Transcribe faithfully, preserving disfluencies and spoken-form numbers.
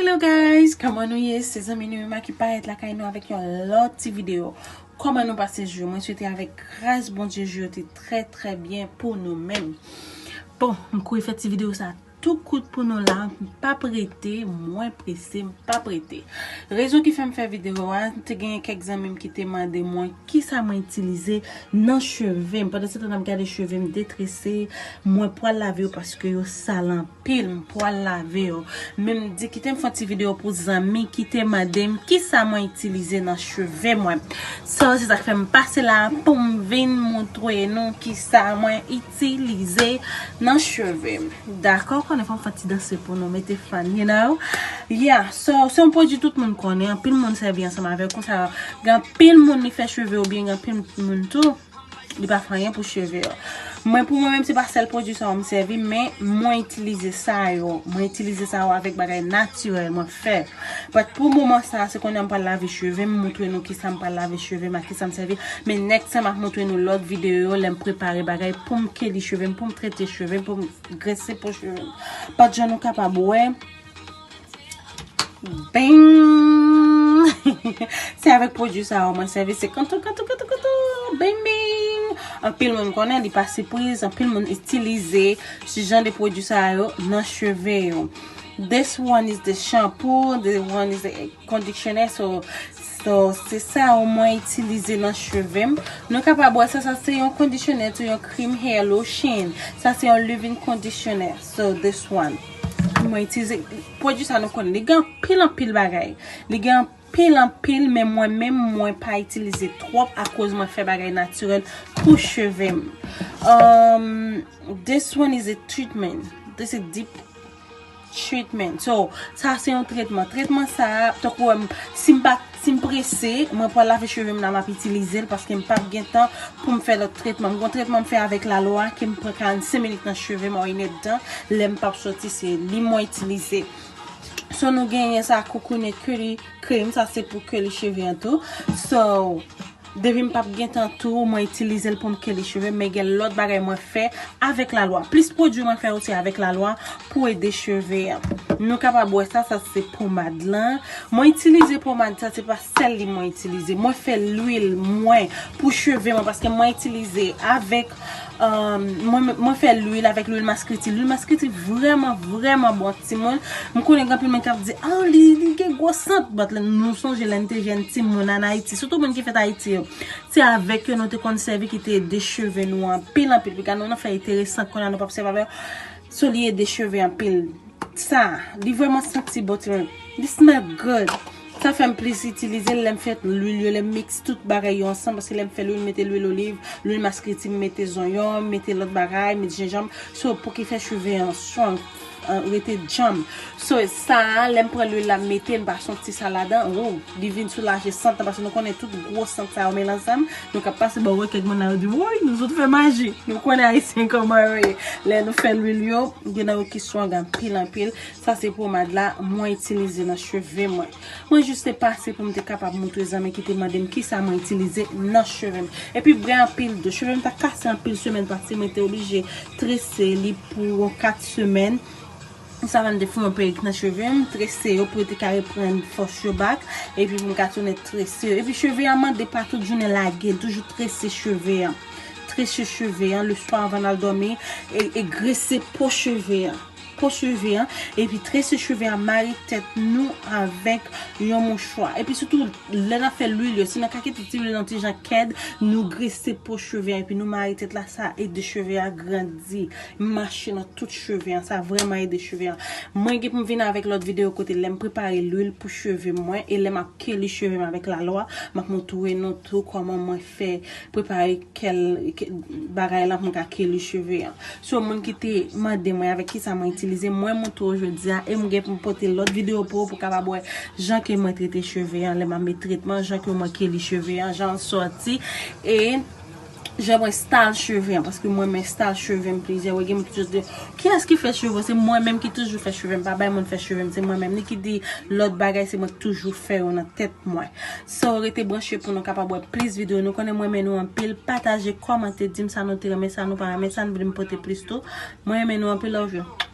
Hello guys, kòman nou ye? Se zanmi nou Emma ki parèt lakay nou avèk yon lòt ti videyo. Kòman nou pase jou? Mwen swete avèk gras Bondye jou yo te trè trè byen pou nou menm. Bon, m kouri fè ti videyo sa tou kout pou nou la. M p ap rete, mwen prese, m p ap rete. Rezon ki fè m fè videyo a, te genyen kèk zanmi m ki te mande mwen kisa mwen itilize nan cheve m. Pandan se tan n ap gade cheve m detrese, mwen pral lave yo paske yo sal anpil, m pral lave yo. Men m di kite m fè yon ti videyo pou zanmi ki te mande m kisa mwen itilize nan cheve mwen. So, se sa k fè m pase la pou m vin montre nou kisa mwen itilize nan cheve m. Dakò, konnen fò m fè ti danse pou nou mete fan, you know? Yeah, so, se yon pwodui tout moun konnen, anpil moun sèvi ansanm avè l, konsa, gen anpil moun li fè cheve oubyen gen anpil moun tou, li pa fè anyen pou cheve yo. Mwen, pou mwen menm, se pa sèl pwodui sa yo m sèvi, men mwen itilize sa yo. Mwen itilize sa yo avèk bagay natirèl mwen fè. But pou moman sa, se konnen m pral lave cheve m, montre nou kisa m pral lave cheve m, ak kisa m sèvi. Men next time, m ap montre nou lòt videyo yo, lè m prepare bagay pou m keli cheve m, pou m trete cheve m, pou m grese po cheve m. But jan nou kapab wè, bing! Se avèk pwodui sa yo mwen sèvi, se kantou, kantou, kantou, kantou, bing, bing! Anpil moun konnen, li pa sipriz, anpil moun itilize se jan de pwodui sa yo nan cheve yo. This one is the shampoo, the one is the conditioner, so, so, se sa yo mwen itilize nan cheve m. Nou kapab wè sa, sa se yon conditioner tou, yon cream hair lotion. Sa se yon leave-in conditioner, so this one. Mwen itilize pwodui sa nou konnen, li gen anpil, anpil bagay. Li gen anpil, anpil, men mwen menm, mwen pa itilize twòp akoz mwen fè bagay natirèl pou cheve m. Um, this one is a treatment. This is deep treatment. So, sa se yon tretman. Tretman sa, tankou wè m, si m pa, si m prese, mwen pral lave cheve m la, m ap itilize l paske m p ap gen tan pou m fè lòt tretman. M gon tretman m fè avèk lalwa ke m pran karannsenk minit nan cheve m, or inèdtan, lè m p ap soti, se li mwen itilize. So, nou genyen sa, Coconut Curly Cream, sa se pou keli cheve an tou. So, depi m p ap gen tan tou, mwen itilize l pou m keli cheve m, men gen lòt bagay mwen fè avèk lalwa. Plis pwodui mwen fè yo se avèk lalwa pou ede cheve an. Nou kapab wè sa, sa se pomad lan. Mwen itilize pomad sa, se pa sèl li mwen itilize. Mwen fè lwil mwen pou cheve mwen, paske mwen itilize avèk, um, mwen, mwen fè lwil avèk lwil maskriti. Lwil maskriti vrèman, vrèman bon, timoun. M konnen gen anpil moun k ap di, "Ah, li, li gen gwo sant." But lè nou sonje lè n te jèn timoun ann Ayiti, sitou moun ki fèt Ayiti yo, se avèk yo nou te konn sèvi ki te ede cheve nou anpil, anpil. Piga nou nan fè enteresan, kounye a nou p ap sèvi avè yo. So, li ede cheve anpil. Sa, li vrèman santi bon, timoun. Li smell good. Sa fè m plis itilize l lè m fè lwil yo, lè m miks tout bagay yo ansanm, paske lè m fè lwil, m mete lwil oliv, lwil maskriti, m mete zonyon, m mete lòt bagay, m mete jenjanm. So, pou ki fè cheve an strong, an rete djanm. So, sa a, lè m pran lwil la, m mete, m pase yon ti sa ladan, oh, li vin soulaje sant lan, paske nou konnen tout gwo sant sa yo mele ansanm, nou ka pase bò, wè kèk moun la, yo di, "Woy, nou sot fè maji." Nou konnen Ayisyen kòman yo ye. Lè nou fè lwil yo, gen nan yo ki strong anpil, anpil. Sa se pomad la, mwen itilize nan cheve mwen. Mwen jis te pase pou m te kapab montre zanmi ki te mande m kisa mwen itilize nan cheve m. Epi bwè anpil dlo. Cheve m ta kase anpil semèn pase, mwen te oblije trese li pou yon kat semèn. Sa va m te fè yon perik nan cheve m, trese yo pou yo te ka reprann fòs yo back, epi pou m ka tounen trese yo. Epi cheve a mande pa tout jounen lage, toujou trese cheve an. Trese cheve an, le swa anvan n al dòmi, e, e grese po cheve an. Po cheve an, epi trese cheve an, mare tèt nou avèk yon mouchwa. Epi sitou, lè n ap fè lwil yo, si n ka kite ti lwil yon ti jan kèd, nou grese po cheve an, epi nou mare tèt la, sa ede cheve a grandi, mache nan tout cheve an, sa vrèman ede cheve an. Mwen gen pou m vin avèk lòt videyo kote lè m prepare lwil pou cheve mwen, e lè m ap keli cheve m avèk lalwa, m ap montre nou tou kòman mwen fè prepare kèl, kè-, bagay lan pou m ka keli cheve an. So, moun ki te mande mwen avèk kisa mwen itilize, mwen montre w jodi a, e m gen pou m pote lòt videyo pou ou, pou w kapab wè jan ke mwen trete cheve an, lè m ap met tretman, jan ke mwen keli cheve an, jan l sòti, e jan mwen style cheve an, paske mwen men style cheve m plizyè, wè gen moun ki toujou di, "Kiyès ki fè cheve w?" Se mwen menm ki toujou fè cheve m, pa bay moun fè cheve m, se mwen menm. Ni ki di lòt bagay, se mwen ki toujou fè yo nan tèt mwen. So, rete branche pou nou kapab wè plis videyo. Nou konnen mwen renmen nou anpil. Pataje, kòmante, di m sa nou te renmen, sa nou pa renmen, sa nou vle m pote plis tou. Mwen renmen nou anpil, love you.